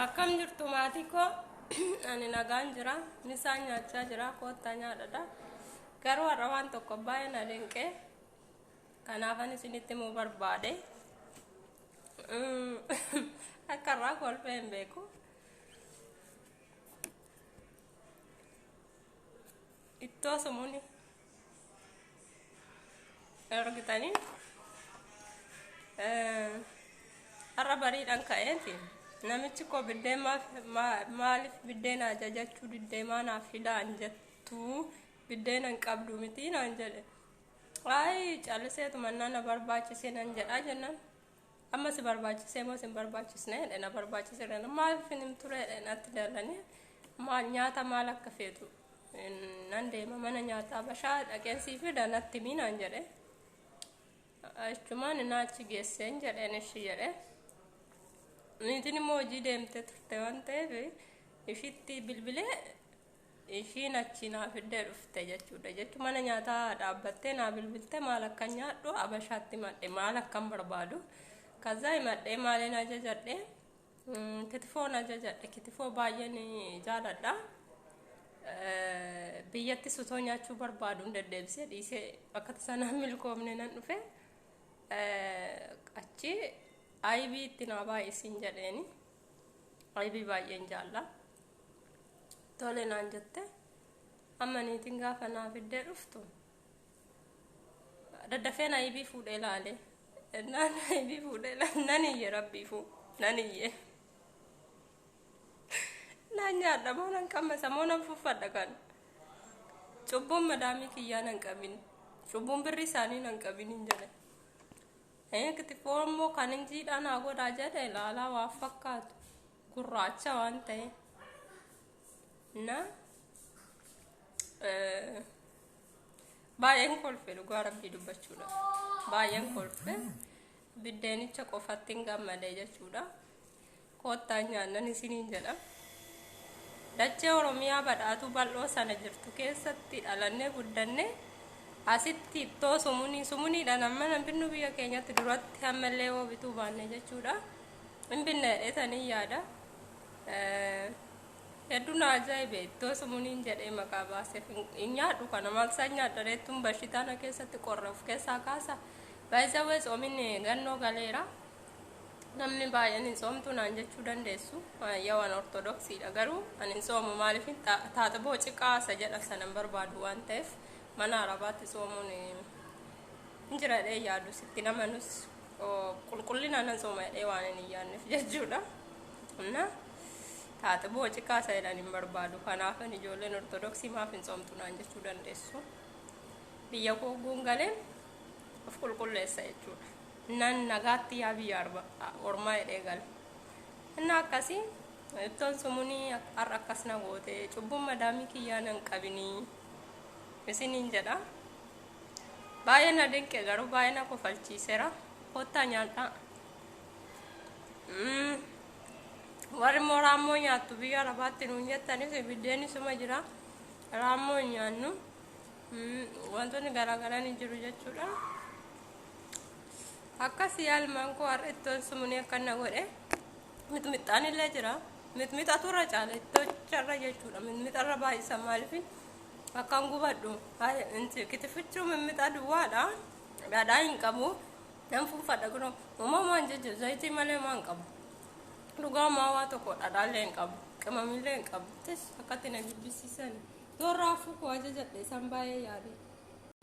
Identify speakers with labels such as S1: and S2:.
S1: Akkam jirtu maatii koo? Ani nagaan jira. Misaan nyaachaa jira. Koottaa nyaadhadha. Garuu har'a waan tokko baay'ee na dinqee. Kanaafan isinitti himuu barbaade. Akka irraa kolfee hin beeku. Ittoo sumuni. Argitanii? Har'a bariidhaan ka'eeti. Namichi koo biddeen maaliif biddeen ajajachuu diddee maa naaf fidaan jettu, biddeena hin qabdu miti naan jedhe. Ayi, calliseetu mannaa na barbaachisee nan jedhaa jennaan. Amma si barbaachisee moo si hin barbaachisne jedhe. Na barbaachisee jedhe. Maaliif hin ture jedhe. Natti dalanii maal nyaata maal akka feetu nan deema mana nyaataa bashaa dhaqeen sii fida, natti himi naan jedhe. Achumaan na achi geesseen jedheen, ishi jedhe. Niitiin immoo hojii deemtee turte waan ta'eef ishitti bilbilee ishiin achi naa fiddee dhufte jechuudha. Jechuun mana nyaataa dhaabbattee naa bilbilte, maal akkan nyaadhu abashaatti himadhe, maal akkan barbaadu. Kazaa himadhee maaliin ajajadhe? Kitifoon ajajadhe. Kitifoo baay'een jaaladha. Biyyattis utoo nyaachuu barbaadu deddeebisee dhiisee akka tasaa milkoomne nan dhufe. Achi aybii itti naa baay'isiin jedheeni. Aybii baay'een jaalla. Tole naan jette. Amma niitiin gaafa naa fiddee dhuftu daddafeen aybii fuudhee ilaale. Naan aybii fuudhee ilaale nan iyye, rabbiifuu nan iyye. Naan nyaadha moo nan qammasa moo nan fuffadha kan? Cubbuun madaamii kiyyaa nan qabin. Cubbuun birri isaanii nan qabin hin jedhe. Kitifoo immoo kan hin jiidhaa naa godhaa jedhe, ilaalaa waan fakkaatu gurraacha waan ta'e. Na baay'een kolfe, dhugaa rabbii dubbachuudha. Baay'een kolfe, biddeenicha qofatti hin gammadee jechuudha. Koottaa nyaannan isiniin jedha. Dachee Oromiyaa badhaatuu bal'oo sana jirtu keessatti dhalannee guddannee asitti ittoo sumunii sumuniidhaan amma nan binnu biyya keenyatti duratti ammallee yoo bituu baanne jechuudha. Hin binne jedheetanii yaada. Hedduu na ajaa'ibe, ittoo sumuniin jedhee maqaa baaseef. Hin nyaadhu kana, maal isaan nyaadha reettuun bashitaana keessatti qorra of keessaa kaasa. Baay'isawwee tsoominni gannoo galeera. Namni baay'een hin soomtu naan jechuu dandeessu. Yoo an ortodoksiidha, garuu ani hin soomu. Maaliif? Taaxiboo ciqaa isa jedha sanan barbaadu waan ta'eef, mana arabaatti soomuun hin jira jedhee yaadu sitti namanus qulqullina nan sooma jedhee waan hin yaadneef jechuudha. Na taaxiboo ciqaa isa jedhan hin barbaadu. Kanaaf ijoolleen ortodoksii maaf hin soomtu naan jechuu dandeessu. Biyya koo galeen of qulqulleessa jechuudha. Nan nagaatti yaa biyya ormaa jedhee gale. Inni akkasii ittoon sumunii har'a akkas na goote, cubbuun madaamii kiyyaa nan qabinii isiniin jedha. Baay'ee na dinqe, garuu baay'ee na kofalchiiseera. Kottaa nyaadhaa. Warri immoo raammoo nyaattu biyya arabaatti nuun jettanis biddeenni suma jira. Raammoo hin nyaannu. Wantoonni garaagaraa ni jiru jechuudha. Akkasii yaalmaan koo har'a ittoon sumunii akkana godhe. Mixmixaan illee jira. Mixmixatu irra caala ittocharra jechuudha. Mixmixarra baay'isa, maaliif akkan gubadhu. Kitifichuu mixmixa duwwaadha. Dhadhaa hin qabu. Nan fuunfadha kunoo. Uumamaan jechuudha, zayitii malee maan qabu. Dhugaa maa waa tokko dhadhaallee hin qabu. Qimamillee hin qabu. Tis akkatti na jibbisiisan. Toorraafuu koo ajajadhe, isaan baay'ee yaade.